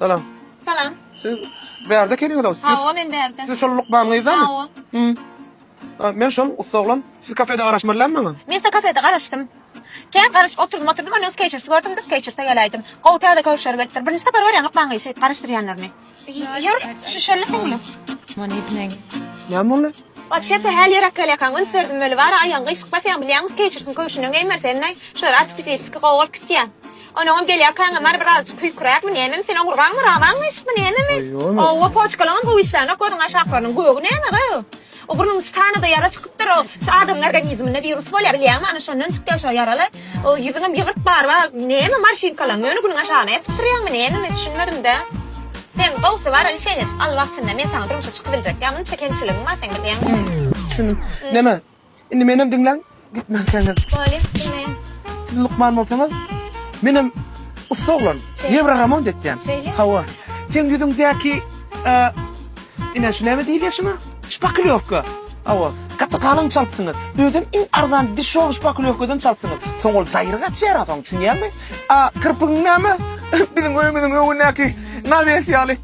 Salam. Salam. Siz bärde ekeniňiz-ow. Siz, Hawa, men bärde. Siz şol lukman gyzdamy? Hawa. Hmm. A, Men şol ussa oglan. Siz kafede garaşmaly dälmi maňa? Men size kafede garaşdym. Kän garaşyp oturdym, oturdym, ondan Skechers gördüm-de, Skecherse geläýdim. Gowy täze köwüşler gelipdir. Birinji sapar görýän lukman gyzy şeýdip garaşdyrýanlaryny. Ýör, şu şöyle siňli. One evening. Näme boldy? Wapşe-de häli ýeräk gelýärkäň üns berdim weli bar-a aýagyň gyşyk basýaň bilýäňmi Skechersiň köwşünden geýmeli sen-aý. Şular ortopediçeskiý gowy bolup gitýär. Onuňam gelýärkäňem bar birazajyk küýküräkmi nämemi sen oňurgaňmy rabaň gyşykmy nämemi? Owa poçkalaňam gowy işlänok gözüň aşaklarynyň gögi näme gyz? O burnuň içi tanada ýara çykypdyr o şu adamyň organizminde wirus bolýar bilýäňmi ana şondan çykýar şo ýaralar. O ýüzüňem ýygyrt bar bar näme marşinkalaň ýöne günüň aşagyna ýatyp turýaňmy nämemi düşünmedim-dä. Sen gowsy bar lişeniýajyk al wagtynda men saňa durmuşa çykybiljek ýa munça kemçiligiň bar seň bilýäňmi? Düşündim. Näme Indi menem diňläň, gitmänkäňiz. Bolýa, diňleýän. Siz lukman bolsaňyz, menem ussa oglan. Ýewro remont etýän. Şeýle? Hawa. Seň ýüzüňdäki ine şu näme diýilýär şuňa? Şpaklýowka. Hawa. Gaty galyň çalypsyňyz. Özem iň arzan dişowy şpaklýowkadan çalypsyňyz. Soň ol jaýry gaçýar-a soň, düşünýäňmi? A kirpigiň näme? Biziň öýümiziň öňündäki nawes ýaly.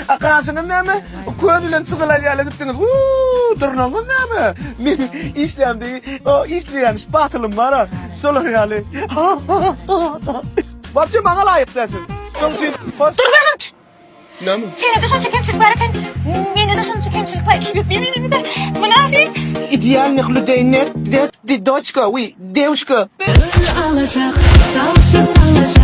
A gaşyňyz näme? Köz bilen çyzylan ýaly edipdiňiz. Wuu, dyrnagyňyz näme? Men işlämde o işleýän şpatulym bar-a, şolar ýaly. Wapşe maňa laýyk dälsiň. Şoň üçin hoş. Dur bir minut. Näme? Sende-de şonça kemçilik bar eken. Mende-de şonça kemçilik bar. Ikimiz bir-birimize mynasyp. Idealnych людей нет, нет, ты дочка, wi, девушка. Alacak, salça salacak.